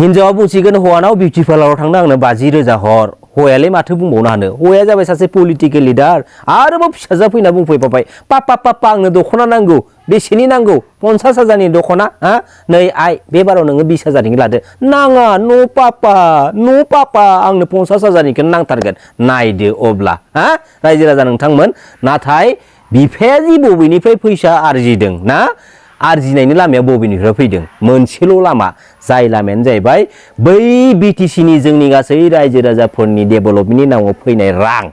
हिनजावा बुंसिगोन हौवानाव बिउटि पार्लाराव थांनो आंनो 50,000 हर हौवायालाय माथो बुंबावनो हानो हौवाया जाबाय सासे पलिटिकेल लिडार आरोबाव फिसाजा फैना बुंफैबाय पापा पापा आंनो दख'ना नांगौ बेसेनि नांगौ 50,000नि दख'ना हा नै आइ बे बाराव नोङो 20,000नि लादो नाङा नो पापा आंनो 50,000निखौनो नांथारगोन नायदो अब्ला हा रायजो राजा नोंथांमोन नाथाय बिफाया जि बबेनिफ्राय फैसा आरजिदों ना आरजिनायनि लामाया बबेनिफ्राय फैदों मोनसेल' लामा जाय लामायानो जाहैबाय बै बिटिसिनि जोंनि गासै रायजो राजाफोरनि डेभेलपमेन्टनि नामाव फैनाय रां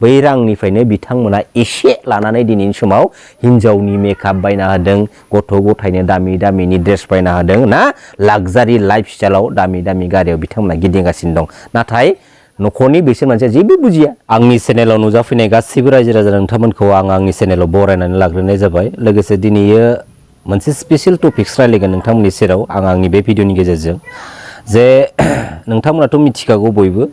बै रांनिफ्रायनो बिथांमोना एसे लानानै दिनैनि समाव हिनजावनि मेकआप बायना होदों गथ' गथायनो दामिनि ड्रेस बायना होदों ना लाक्जारि लाइफ स्टाइलाव दामि गारियाव बिथांमोना गिदिंगासिनो दं नाथाय न'खरनि बिसोर मानसिया जेबो बुजिया आंनि चेनेलाव नुजाफैनाय गासैबो रायजो राजा नोंथांमोनखौ आं आंनि चेनेलाव बरायनानै लाग्रोनाय जाबाय लोगोसे दिनैयो मोनसे स्पेशल टपिक्स रायलायगोन नोंथांमोननि सेराव आं आंनि बे भिडिअनि गेजेरजों जे नोंथांमोनाथ' मिथिखागौ बयबो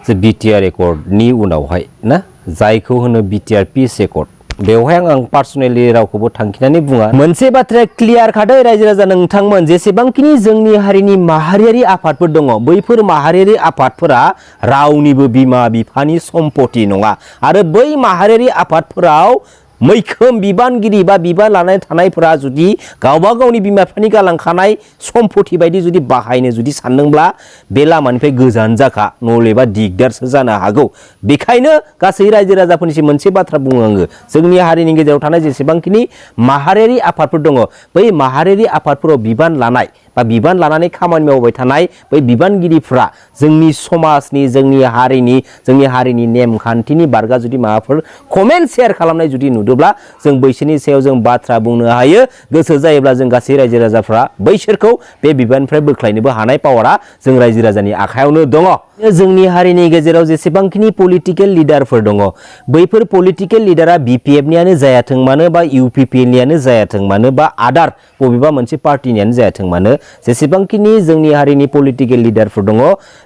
जे बिटिआर एकर्डनि उनावहाय ना जायखौ होनो बिटिआर पिस एकर्ड बेवहाय आं पार्सनेलि रावखौबो थांखिनानै बुङा मोनसे बाथ्राया क्लियार खादै रायजो राजा नोंथांमोन जेसेबांखिनि जोंनि हारिनि माहारियारि आफादफोर दङ बैफोर माहारियारि आफादफोरा रावनिबो बिमा बिफानि सम्पति नङा आरो बै माहारियारि आफादफोराव मैखोम बिबानगिरि बा बिबान लानाय थानायफोरा जुदि गावबा गावनि बिमा बिफानि गालांखानाय सम्पति बायदि जुदि बाहायनो जुदि सानदोंब्ला बे लामानिफ्राय गोजान जाखा नलेबा दिगदारसो जानो हागौ बेखायनो गासै रायजो राजाफोरनिसिम मोनसे बाथ्रा बुङो आङो जोंनि हारिनि गेजेराव थानाय जेसेबांखिनि माहारियारि आफादफोर दङ बै माहारियारि आफादफोराव बिबान लानाय बा बिबान लानानै खामानि मावबाय थानाय बै बिबानगिरिफ्रा जोंनि समाजनि जोंनि हारिनि नेमखान्थिनि बारगा जुदि माबाफोर कमेन्ट शेयार खालामनाय जुदि नुदोंब्ला जों बैसोरनि सायाव जों बाथ्रा बुंनो हायो गोसो जायोब्ला जों गासै रायजो राजाफ्रा बैसोरखौ बे बिबाननिफ्राय बोख्लायनोबो हानाय पावारा जों रायजो राजानि आखायावनो दङ जोंनि हारिनि गेजेराव जेसेबांखिनि पलिटिकेल लिडारफोर दङ बैफोर पलिटिकेल लिडारा बिपिएफनियानो जायाथों मानो बा इउपिपिएलनियानो जायाथों मानो बा आदार बबेबा मोनसे पार्टिनियानो जायाथों मानो जेसेबांखिनि जोंनि हारिनि पलिटिकेल लिडारफोर दङ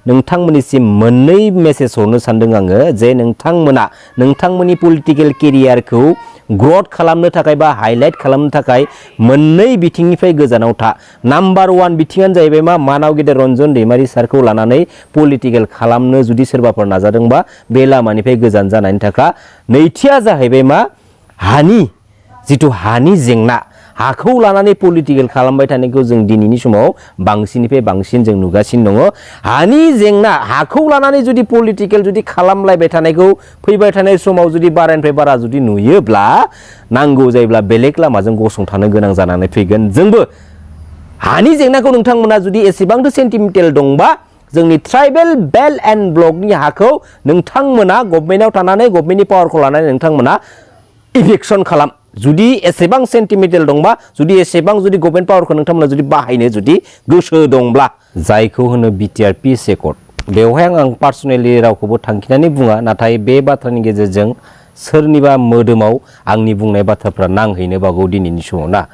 नोंथांमोननिसिम मोननै मेसेज हरनो सानदों आङो जे नोंथांमोना नोंथांमोननि पलिटिकेल केरियारखौ ग्रथ खालामनो थाखाय बा हाइलाइट खालामनो थाखाय मोननै बिथिंनिफ्राय गोजानाव था नाम्बार 1 बिथिङानो जाहैबाय मा मानाव गेदेर रन्जन दैमारि सारखौ लानानै पलिटिकेल खालामनो जुदि सोरबाफोर नाजादोंबा बे लामानिफ्राय गोजान जानायनि थाखाय नैथिया जाहैबाय मा हानि जेंना हाखौ लानानै पलिटिकेल खालामबाय थानायखौ जों दिनैनि समाव बांसिननिफ्राय बांसिन जों नुगासिनो दङ हानि जेंना हाखौ लानानै जुदि पलिटिकेल जुदि खालामलायबाय थानायखौ फैबाय थानाय समाव जुदि बारानिफ्राय बारा जुदि नुयोब्ला नांगौ जायोब्ला बेलेग लामाजों गसंथानो गोनां जानानै फैगोन जोंबो हानि जेंनाखौ नोंथांमोना जुदि एसेबांथो सेन्टिमेन्टेल दंबा जोंनि ट्राइबेल बेल्ट एन्ड ब्लकनि हाखौ नोंथांमोना गभर्नमेन्टआव थानानै गभर्नमेन्टनि पावारखौ लानानै नोंथांमोना इभिक्सन खालाम जुदि एसेबां सेन्टिमेन्टेल दंबा जुदि एसेबां जुदि गभर्नमेन्ट पावारखौ नोंथांमोना जुदि बाहायनो जुदि गोसो दंब्ला जायखौ होनो बिटिआर पिस एकर्ड बेवहाय आं पार्सनेलि रावखौबो थांखिनानै बुङा नाथाय बे बाथ्रानि गेजेरजों सोरनिबा मोदोमाव आंनि बुंनाय बाथ्राफ्रा नांहैनो बागौ दिनैनि समाव ना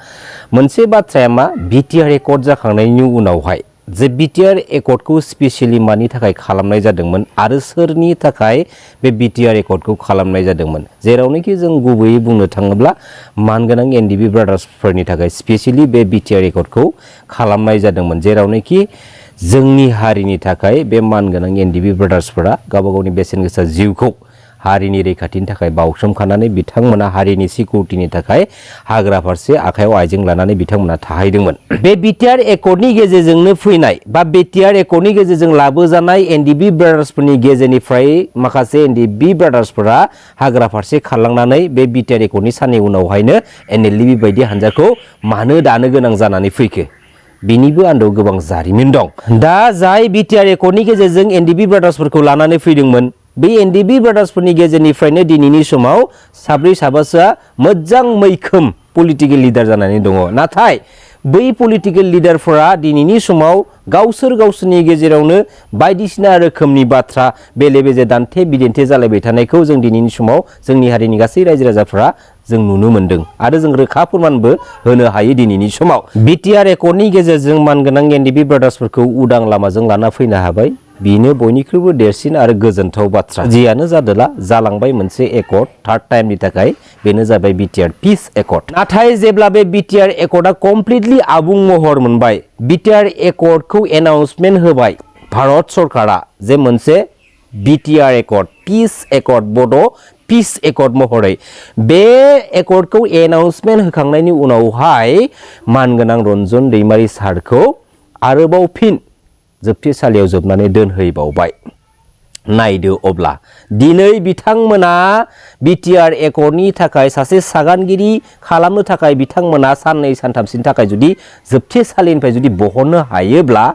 मोनसे बाथ्राया मा बिटिआर एकर्ड जाखांनायनि उनावहाय जे बिटिआर एकर्डखौ स्पेसियली मानि थाखाय खालामनाय जादोंमोन आरो सोरनि थाखाय बे बिटिआर एकर्डखौ खालामनाय जादोंमोन जेरावनोखि जों गुबैयै बुंनो थाङोब्ला मानगोनां एनडिबि ब्रादार्सफोरनि थाखाय स्पेसियली बे बिटिआर एकर्डखौ खालामनाय जादोंमोन जेरावनोखि जोंनि हारिनि थाखाय बे मानगोनां एनडिबि ब्रादार्सफोरा गावबा गावनि बेसेन गोसा जिउखौ हारिनि रैखाथिनि थाखाय बावसोमखानानै बिथांमोना हारिनि सिकिउरिटिनि थाखाय हाग्रा फारसे आखायाव आइजें लानानै बिथांमोना थाहैदोंमोन बे बिटिआर एकर्डनि गेजेरजोंनो फैनाय बा बिटिआर एकर्डनि गेजेरजों लाबोजानाय एनडिबि ब्रादार्सफोरनि गेजेरनिफ्राय माखासे एनडिबि ब्रादार्सफोरा हाग्रा फारसे खारलांनानै बे बिटिआर एकर्डनि साननै उनावहायनो एनएलडि बायदि हान्जाखौ मानो दानो गोनां जानानै फैखो बिनिबो आन्दोआव गोबां जारिमिन दं दा जाय बिटिआर एकर्डनि गेजेरजों एनडिबि ब्रादार्सफोरखौ लानानै फैदोंमोन बे एनडिबि ब्रादार्सफोरनि गेजेरनिफ्रायनो दिनैनि समाव साब्रै साबासोआ मोजां मैखोम पलिटिकेल लिडार जानानै दङ नाथाय बै पलिटिकेल लिडारफोरा दिनैनि समाव गावसोरनि गेजेरावनो बायदिसिना रोखोमनि बाथ्रा बेले बेजे दान्थे बिदिन्थे जालायबाय थानायखौ जों दिनैनि समाव जोंनि हारिनि गासै रायजो राजाफोरा जों नुनो मोनदों आरो जों रोखा फोरमानबो होनो हायो दिनैनि समाव बिटिआर एकर्डनि गेजेरजों मानगोनां एनडिबि ब्रादार्सफोरखौ उदां लामाजों लाना फैनो हाबाय बेनो बयनिख्रुइबो देरसिन आरो गोजोनथाव बाथ्रा जियानो जादोला जालांबाय मोनसे एकर्ड थार्ड टाइमनि थाखाय बेनो जाबाय बिटिआर पिस एकर्ड नाथाय जेब्ला बे बिटिआर एकर्डआ कमप्लिटलि आबुं महर मोनबाय बिटिआर एकर्डखौ एनाउन्समेन्ट होबाय भारत सरकारा जे मोनसे बिटिआर एकर्ड पिस एकर्ड बड' पिस एकर्ड महरै बे एकर्डखौ एनाउन्समेन्ट होखांनायनि उनावहाय मानगोनां रन्जन दैमारि सारखौ आरोबाव फिन जोबथेसालियाव जोबनानै दोनहैबावबाय नायदो अब्ला दिनै बिथांमोना बिटिआर एकर्डनि थाखाय सासे सागानगिरि खालामनो थाखाय बिथांमोना साननै सानथामसिनि थाखाय जुदि जोबथेसालिनिफ्राय जुदि बहननो हायोब्ला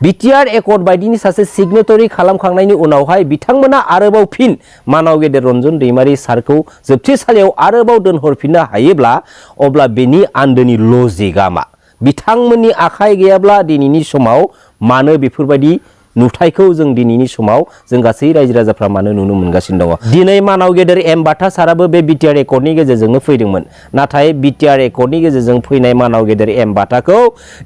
बिटिआर एकर्ड बायदिनि सासे सिगनेटरि खालामखांनायनि उनावहाय बिथांमोना आरोबाव फिन मानाव गेदेर रन्जन दैमारि सारखौ जोबथेसालियाव आरोबाव दोनहरफिननो हायोब्ला अब्ला बेनि आन्दोनि लजिकआ मा बिथांमोननि आखाइ गैयाब्ला दिनैनि समाव मानो बेफोरबायदि नुथायखौ जों दिनैनि समाव जों गासै रायजो राजाफ्रा मानो नुनो मोनगासिनो दङ दिनै मानाव गेदेर एम बाथा साराबो बे बिटिआर एकर्डनि गेजेरजोंनो फैदोंमोन नाथाय बिटिआर एकर्डनि गेजेरजों फैनाय मानाव गेदेर एम बाथाखौ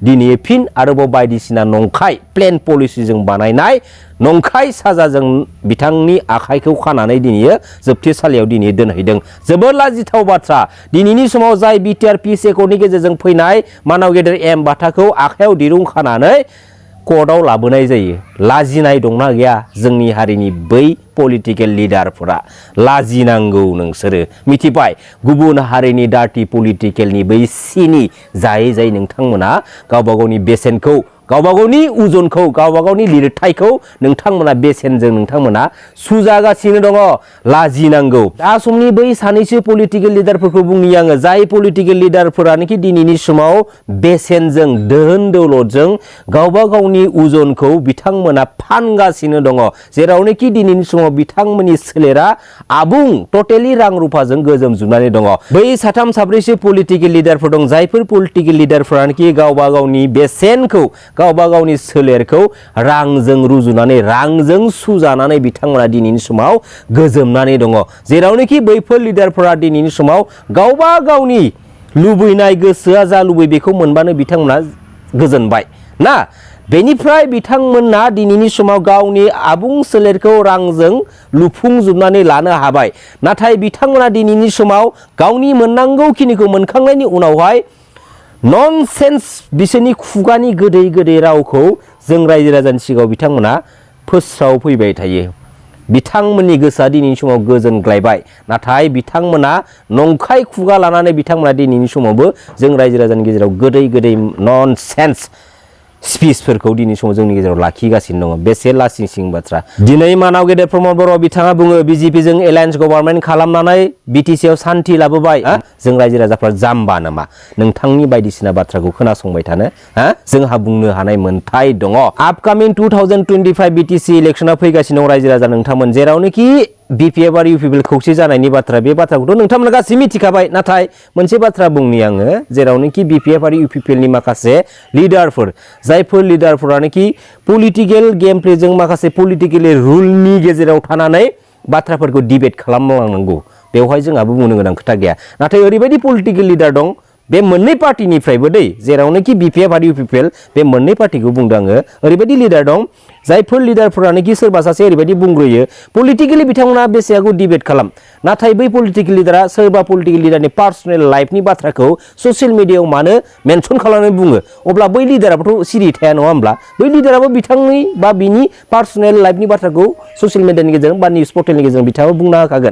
दिनै फिन आरोबाव बायदिसिना नंखाय प्लेन पलिसिजों बानायनाय नंखाय साजाजों बिथांनि आखाइखौ खानानै दिनै जोबथेसालियाव दिनै दोनहैदों जोबोर लाजिथाव बाथ्रा दिनैनि समाव जाय बिटिआर पिस एकर्डनि गेजेरजों फैनाय मानाव गेदेर एम बाथाखौ आखाइयाव दिरुं खानानै कर्टआव लाबोनाय जायो लाजिनाय दंना गैया जोंनि हारिनि बै पलिटिकेल लिडारफोरा लाजिनांगौ नोंसोरो मिथिबाय गुबुन हारिनि डार्टि पलिटिकेलनि बै सिनि जायै जायै नोंथांमोना गावबा गावनि बेसेनखौ गावबा गावनि उजनखौ गावबा गावनि लिरथायखौ नोंथांमोना बेसेनजों नोंथांमोना सुजागासिनो दङ लाजिनांगौ दा समनि बै सानैसो पलिटिकेल लिडारफोरखौ बुंनि आङो जाय पलिटिकेल लिडारफोरानोखि दिनैनि समाव बेसेनजों दोहोन दौलतजों गावबा गावनि उजनखौ बिथांमोना फानगासिनो दङ जेरावनोखि दिनैनि समाव बिथांमोननि सोलेरा आबुं टटेलि रां रुफाजों गोजोमजोबनानै दङ बै साथाम साब्रैसो पलिटिकेल लिडारफोर दं जायफोर पलिटिकेल लिडारफोरानोखि गावबा गावनि बेसेनखौ गावबा गावनि सोलेरखौ रांजों रुजुनानै रांजों सुजानानै बिथांमोना दिनैनि समाव गोजोमनानै दङ जेरावनोखि बैफोर लिडारफोरा दिनैनि समाव गावबा गावनि लुबैनाय गोसोआ जा लुबै बेखौ मोनबानो बिथांमोना गोजोनबाय ना बेनिफ्राय बिथांमोना दिनैनि समाव गावनि आबुं सोलेरखौ रांजों लुफुंजोबनानै लानो हाबाय नाथाय बिथांमोना दिनैनि समाव गावनि मोननांगौ खिनिखौ मोनखांनायनि उनावहाय ननसेन्स बिसोरनि खुगानि गोदै गोदै रावखौ जों रायजो राजानि सिगाङाव बिथांमोना फोस्राव फैबाय थायो बिथांमोननि गोसोआ दिनैनि समाव गोजोनग्लायबाय नाथाय बिथांमोना नंखाय खुगा लानानै बिथांमोना दिनैनि समावबो जों रायजो राजानि गेजेराव गोदै गोदै ननसेन्स स्पिचफोरखौ दिनै समाव जोंनि गेजेराव लाखिगासिनो दङ बेसे लासिं सिं बाथ्रा दिनै मानाव गेदेर प्रमद बर' बिथाङा बुङो बिजेपिजों एलायन्स गभर्नमेन्ट खालामनानै बिटिसिआव सान्थि लाबोबाय जों रायजो राजाफ्रा जाम्बा नामा नोंथांनि बायदिसिना बाथ्राखौ खोनासंबाय थानो जोंहा बुंनो हानाय मोन्थाय दङ आपकामिं 2025 बिटिसि इलेक्सना फैगासिनो दं रायजो राजा नोंथांमोन जेरावनोखि बिपिएफ आरो इउपिपिएल खौसे जानायनि बाथ्रा बे बाथ्राखौथ' नोंथांमोना गासै मिथिखाबाय नाथाय मोनसे बाथ्रा बुंनि आङो जेरावनोखि बिपिएफ आरो इउपिपिएलनि माखासे लिडारफोर जायफोर लिडारफोरानोखि पलिटिकेल गेम प्लेजों माखासे पलिटिकेल रुलनि गेजेराव थानानै बाथ्राफोरखौ डिबेट खालामलांनांगौ बेवहाय जोंहाबो बुंनो गोनां खोथा गैया नाथाय ओरैबायदि पलिटिकेल लिडार दं बे मोननै पार्टिनिफ्रायबो दै जेरावनोखि बिपिएफ आरो इउपिपिएल बे मोननै पार्टिखौ बुंदों आङो ओरैबायदि लिडार दं जायफोर लिडारफोरानोखि सोरबा सासे ओरैबायदि बुंग्रोयो पलिटिकेलि बिथांमोना बेसेयाखौ डिबेट खालाम नाथाय बै पलिटिकेल लिडारा सोरबा पलिटिकेल लिडारनि पार्सनेल लाइफनि बाथ्राखौ ससियेल मिडियायाव मानो मेनसन खालामनानै बुङो अब्ला बै लिडाराबोथ' सिरि थाया नङा होमब्ला बै लिडाराबो बिथांनि बा बिनि पार्सनेल लाइफनि बाथ्राखौ ससियेल मिडियानि गेजेरजों बा निउस पर्टेलनि गेजेरजों बिथाङा बुंना होखागोन